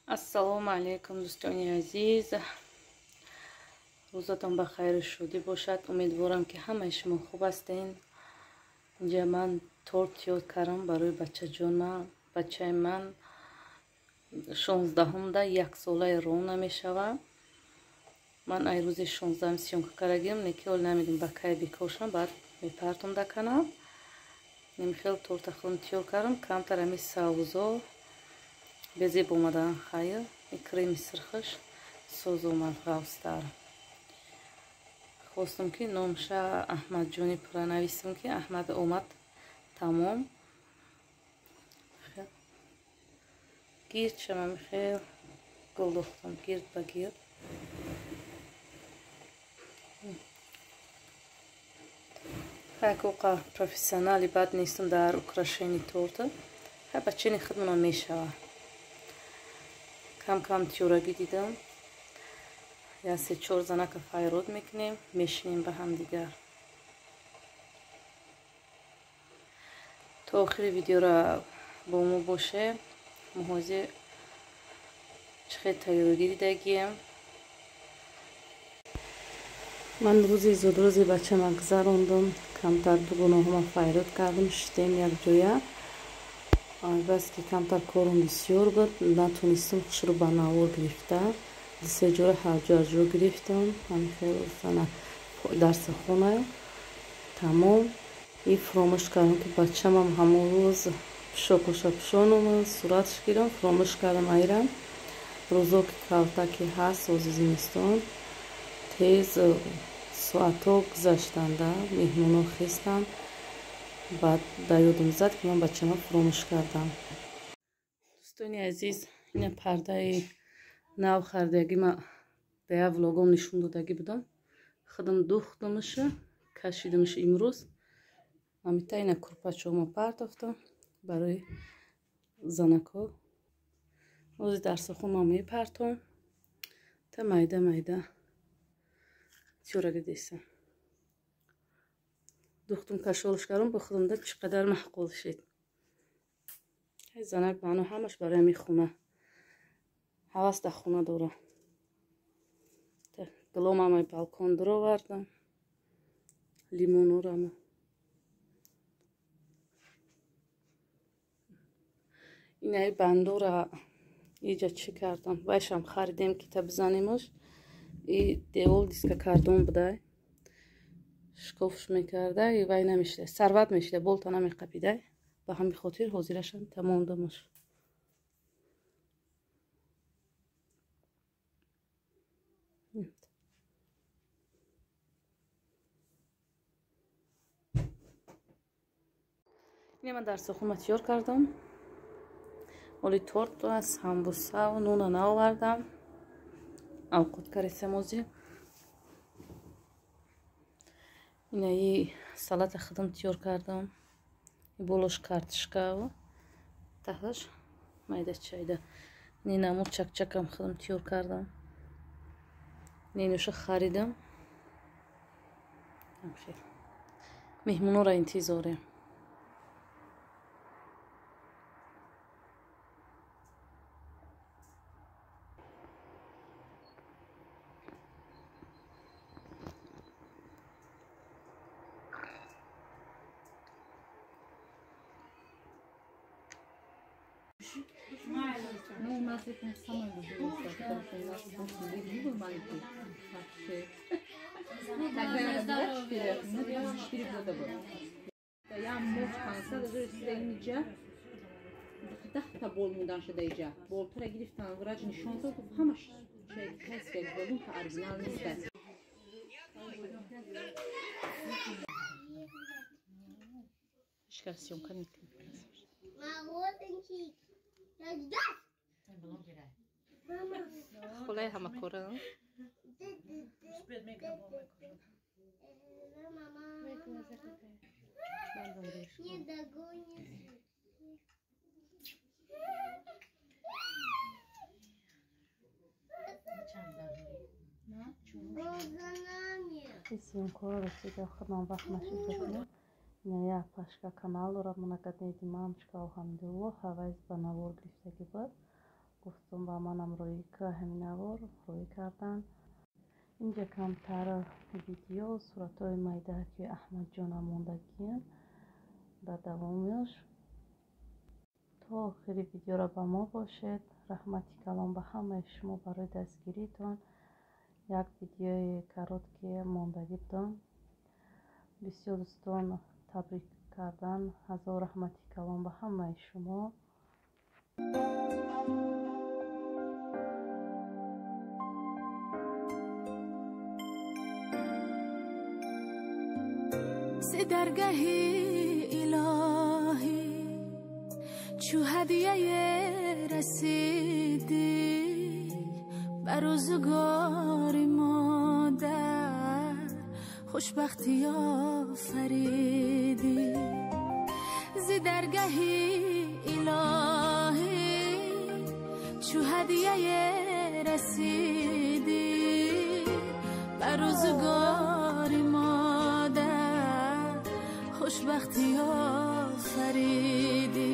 Ассалому алайкум, дӯстони азиз. Рӯзатон ба хайру шодӣ бошад. Умедворам, ки ҳамаи шумо хуб ҳастен. Инҷа ман торт ёд кардам барои бачаҷонма. Бачаи ман 16-ҳумда яксолаи рона мешавад. Ман ай рӯзи 16-ум съёмка кардагим, неки ҳол намедонам ба кай бикошам, баъд мепартом дар канал. Нимхел торта худам тиёр кардам, камтар ами савзо безеб омадан, хайр, креми сирхаш соз омад ғафстар. Хостам, ки номша Аҳмадҷони пурра нависам, ки Аҳмад омад, тамом. Гирд шамам, хел гул духтам, гирд ба гирд. Хайкоқа профессионали бад нестам дар украшении торта. Хай, ба чени худмона мешава. Кам кам тиёрагӣ дидам. Я се чор занака файрод мекунем, мешинем ба ҳамдигар. То охири видеора бо мо боше. Мо ҳозир чӣ хел тайёрагӣ дидагием. Ман рӯзи зудрӯзи бачама гузарондам, камтар дугуноҳома файрод кардам, шитем якҷоя. Бас ки камтар корум бисёр буд, натонистам хушро ба навор гирифта. Дусе ҷора ҳарҷо ҷо гирифтам. Ҳамин хел зана дарси хона тамом. И фуромӯш кардам, ки бачамам ҳамон рӯз пӯшокоша пӯшонум, суратш гирам, фуромӯш кардам айрам. Рӯзо ки калтаки ҳаст, рӯзи зимистон тез соатҳо гузаштанда, меҳмонҳо хестанд. Баъд дар ёдам зад, ки ман бачама фуромӯш кардам. Дӯстони азиз, ина пардаи нав харидагӣ ма дар як влогом нишон додагӣ будам. Худам духтамаша, кашидамаш имрӯз. Ҳамита ина курпачома партофтам барои занакҳо. Ҳозир дарсохонам мепартом. Та майда майда тиёрагӣ дестам. Духтум, кашолш кардам, бо худамда чӣ қадар маъқул шид. Занак маъно ҳамаш барои ҳамин хона. Ҳавас дар хона дора. Гуломамаи балкон дуровардам. Лимонорама. Инаи бандура иҷа чӣ кардам? Вайшам харидем, ки та бизанемаш. И девол диска кардон будай. Шкофш мекарда, и вай намешида. Сарват мешида, болта намеқапидай. Ба ҳамин хотир ҳозирашам тамомдамаш. Ина ман дарсохума тиёр кардам. Оли торт, самбусаву нуна наовардам. Авқот каресам ҳозир. Инаи салата худам тиёр кардам. Болош картишкаву таҳаш майда чайда. Нинаму чакчакам худам тиёр кардам. Нинуша харидам. Меҳмонора интизорем. Ну, у нас это самое любимое, потому что у нас очень любимый маленький вообще. Тогда 24, ну, 24 года было. Я мог конца даже инҷа 10 та бол мундан шуда иҷа. Болтара гирифтан, врач нишон дод, гуфт ҳамаш китайская, гуфт оригинал нест. Ҳеҷ съёмка мекунем. Молоденький. Хулай ҳамакора. Не догонишь. Он за нами. Съёмкаро расида худам вақт нашид бикунем. Ина як пашка канал дорад, монакат неди мамочка, алҳамдулилло, ҳавайз ба навор гирифтагӣ буд. Гуфтам ба манам рӯй ка ҳамин навор рӯй кардан. Инҷа камтар видео суратҳои майда ки Аҳмадҷона мондагиян дар давомаш. То охири видеоро ба мо бошед. Раҳмати калон ба ҳамаи шумо барои дастгиритон. Як видеои короткие мондагӣ будам. Бисёр дӯстон табрик кардан. Ҳазор раҳмати калон ба ҳамаи шумо. Зи даргаҳи илоҳӣ чу ҳадияе расидӣ ба рӯзгори модар хушбахтӣ офаридӣ. Зи даргаҳи илоҳӣ чу ҳадияе расидӣ ба рӯзгори модар хушбахтӣ офаридӣ.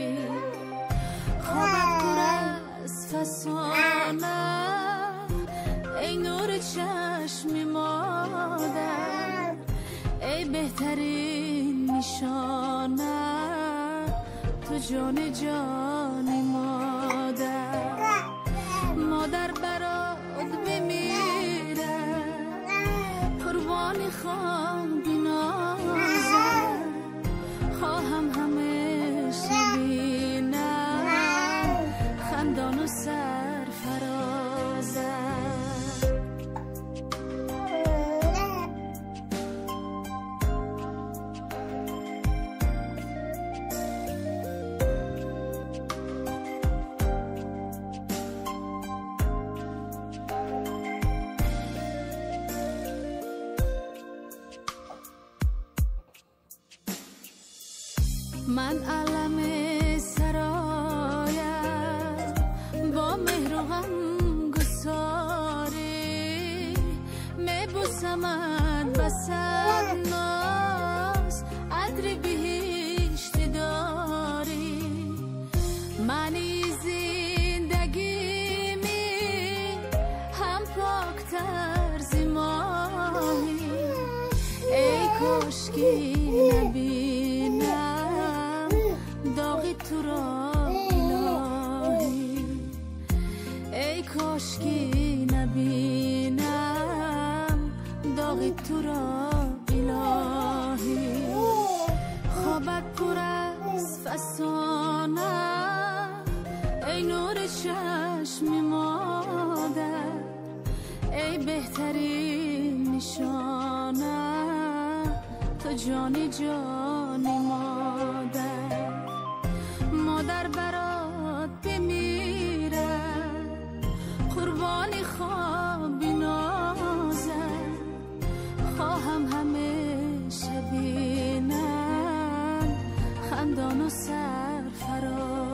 Хобат пур аз фасона эй нури чашми модар, эй беҳтарин нишона ту ҷони ҷони модар. Модар барот бимирад қурбони хон бинозад, хоҳам ҳамеша бинам хандону сарфарозад. Ман алами сароям бо меҳру ғамгусорӣ, мебусамад ба сад ноз адри биҳишти дорӣ. Маънии зиндагими ҳам поктар зи моҳӣ, эй кошки набинам доғи туро илоҳӣ, эй кошки набинам доғи туро илоҳӣ. Хобат пур аз фасона эй нури чашми модар, эй беҳтарин нишона ту ҷони ҷони модар. Модар барот бимирад қурбони хоб бинозад, хоҳам ҳамеша бинам хандону сарфарозад,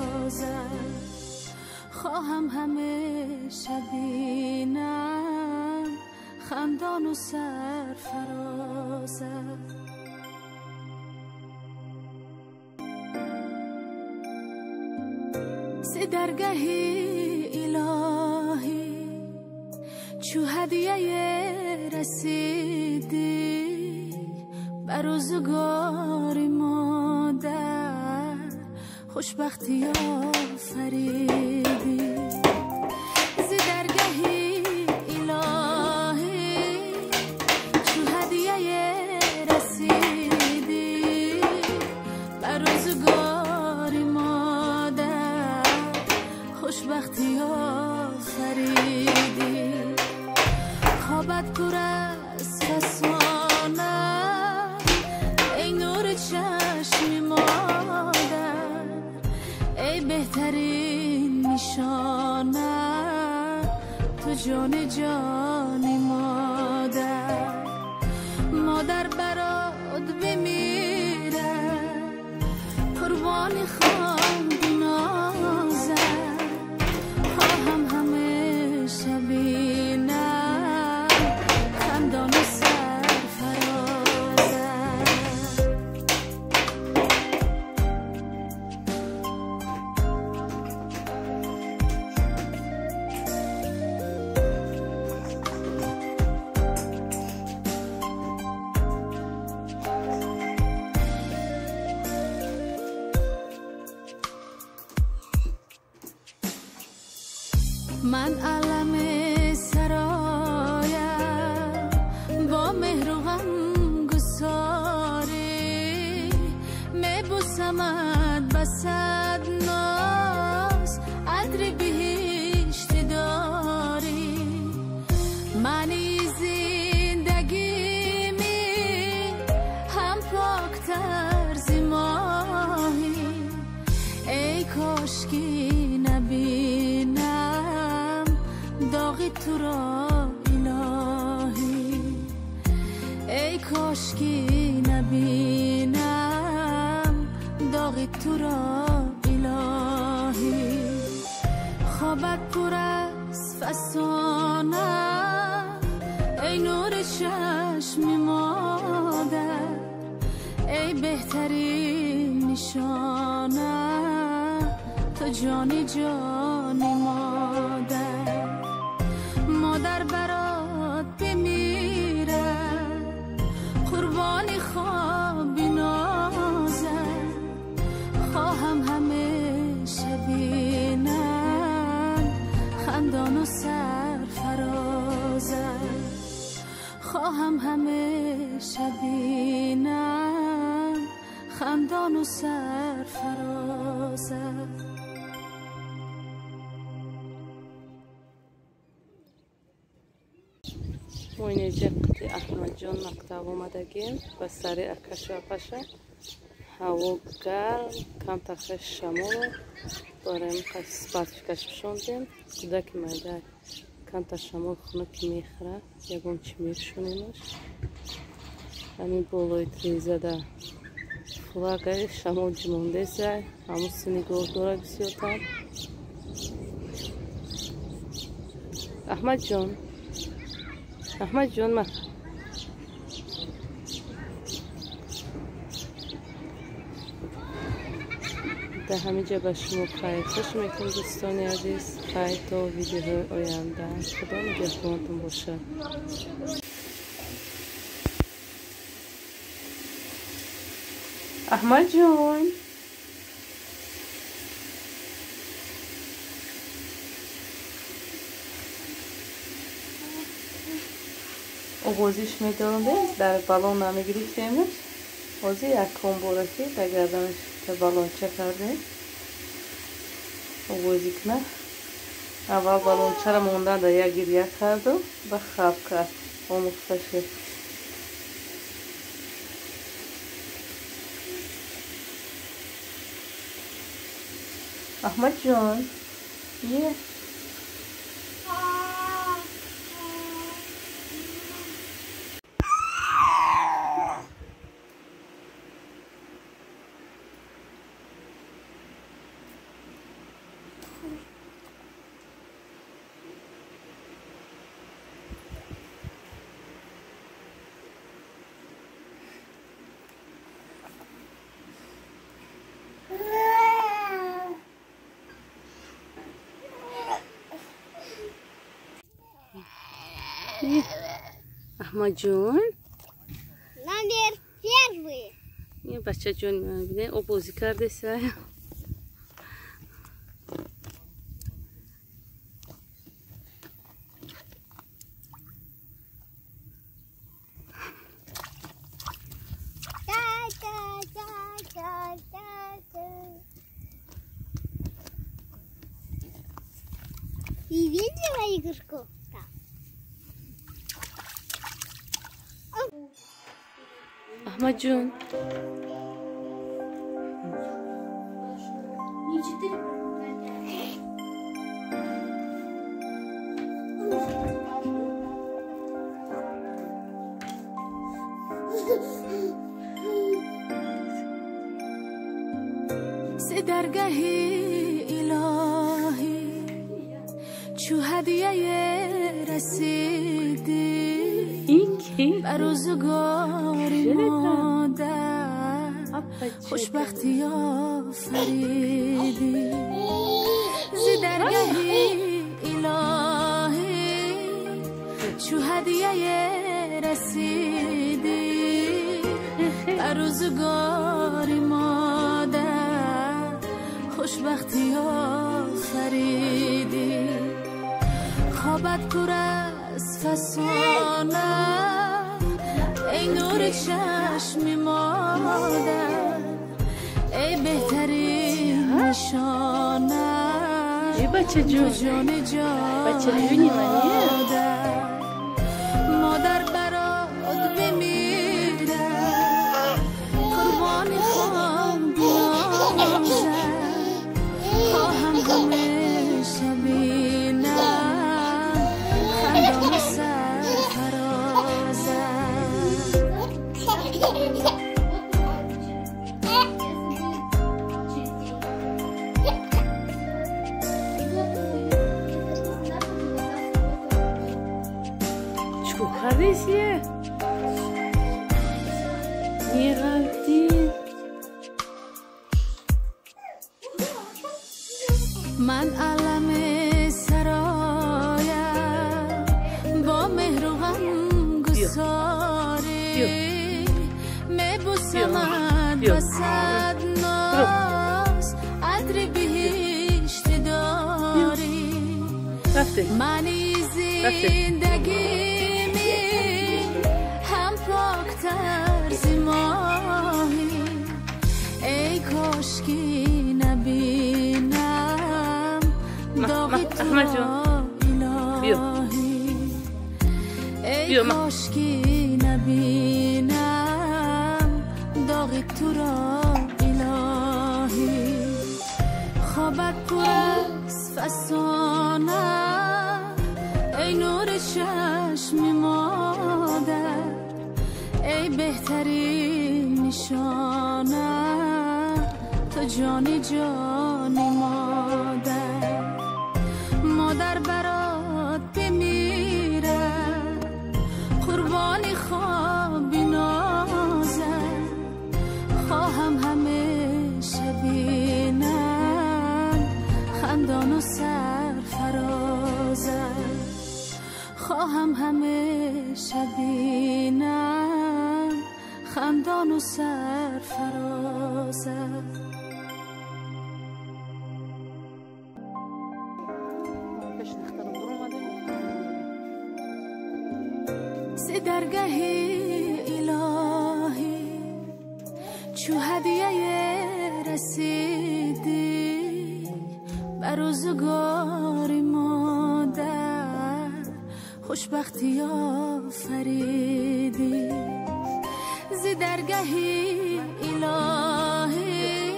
хоҳам ҳамеша бинам хандону сарфарозад. Зи даргаҳи илоҳӣ чу ҳадияе расидӣ ба рӯзгори модар хушбахтӣ офаридӣ. Зи даргаҳи илоҳӣ чу ҳадияе расидӣ ба рӯзгори модар хушбахтӣ офаридӣ. Хобат пур аз фасона эй нури чашми модар, эй беҳтарин нишона ту ҷони ҷони модар. Модар барот бимирад қурбони хон бинозад, хоҳам ҳамеша бинам хандону сарфарозад. من علم سرایم با مهر و غم گساری میبوسمت به صد ناز عطر بهشت داری معنی زندگی می هم پاکتر ز ماهی ای کاش که نبینم داغ تو را الهی ای کاش که نبینم داغ تو را الهی خوابت پر از فسانه ای نور چشم مادر ای بهترین نشانه تو جانی جانی مادر مادر برات بمیرم قربانی خواب نازم خواهم همیشه بینم خندان و سرفرازم خواهم همیشه بینم خندان و سرفرازم. мо инҷа қити Аҳмадҷон мактаб омадагем ба сари акашу апаша. Ҳаво гарм, камтар хеш шамоло дорем, барфикаш пӯшондем. Кӯдаки майда камтар шамол хунуки мехӯра, ягон чӣ мепӯшонемаш. Ҳамин болои тирезада флагаи шамол ҷимондеса, ҳамун сини гов дора бисёртар. Аҳмадҷон, Аҳмадҷон, ма дар ҳамин ҷо ба шумо хайр хуш мекунем дӯстони азиз. Хайр то видеоҳои оянда. Худо нигаҳбонатон бошад. Аҳмадҷон, овозиш медорем, дар балон намегирифтемаш. Ҳозир якум бора ки дар гарданаш балонча кардем овозӣ кунад. Аввал балончаро мондан дар як гиря карду ба хаб кард, омӯхта шуд. Аҳмадҷон, е Аҳмадҷон, номер первый. Ин бачаҷон бинед, обозӣ кардеса. Ты видела игрушку? Да. Аҳмадҷон, зи даргаҳи илоҳӣ чу ҳадияе расидӣ ба рӯзгори модар хушбахтӣ офаридӣ. Зи даргаҳи илоҳӣ чу ҳадияе расидӣ ба рӯзгори модар хушбахтӣ офаридӣ. خوابت پر از فسانه ای نور چشم مادر ای بهترین نشانه بچه جون بچه جونی منیه مادر برات بمیره قربان خواب بنازم خواهم همیشه بینم خندان و سرفرازم. کردیسیه میغلطی. من علم سرایم با مهر و غم گساری میبوسمت با صد ناز عطر بهشت داری منی زندگی هم پاکتر ز ماهی ای کاشکی نبینم داغ تو را الهی ای کاشکی نبینم داغ تو را الهی خوابت پر از فسانه ای نور چشم مادر ای بهترین نشانه تو جانی جانی مادر مادر برات بمیره قربان خواب نازم خواهم همیشه بینم خندان و سرفرازم خواهم همیشه بینم خندان و سرفرازم. ز درگه الهی چو هدیه رسیدی بر روزگار مادر خوشبختی آفریدی ز درگه الهی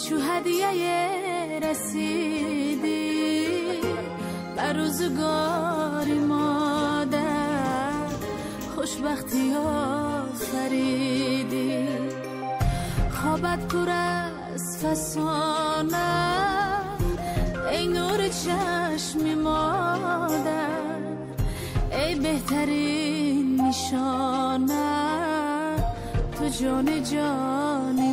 چو هدیه رسیدی بر روزگار مادر خوشبختی آفریدی خوابت پر از فسانه ای نور چشم مادر ای بهترین نشانه تو جان جانی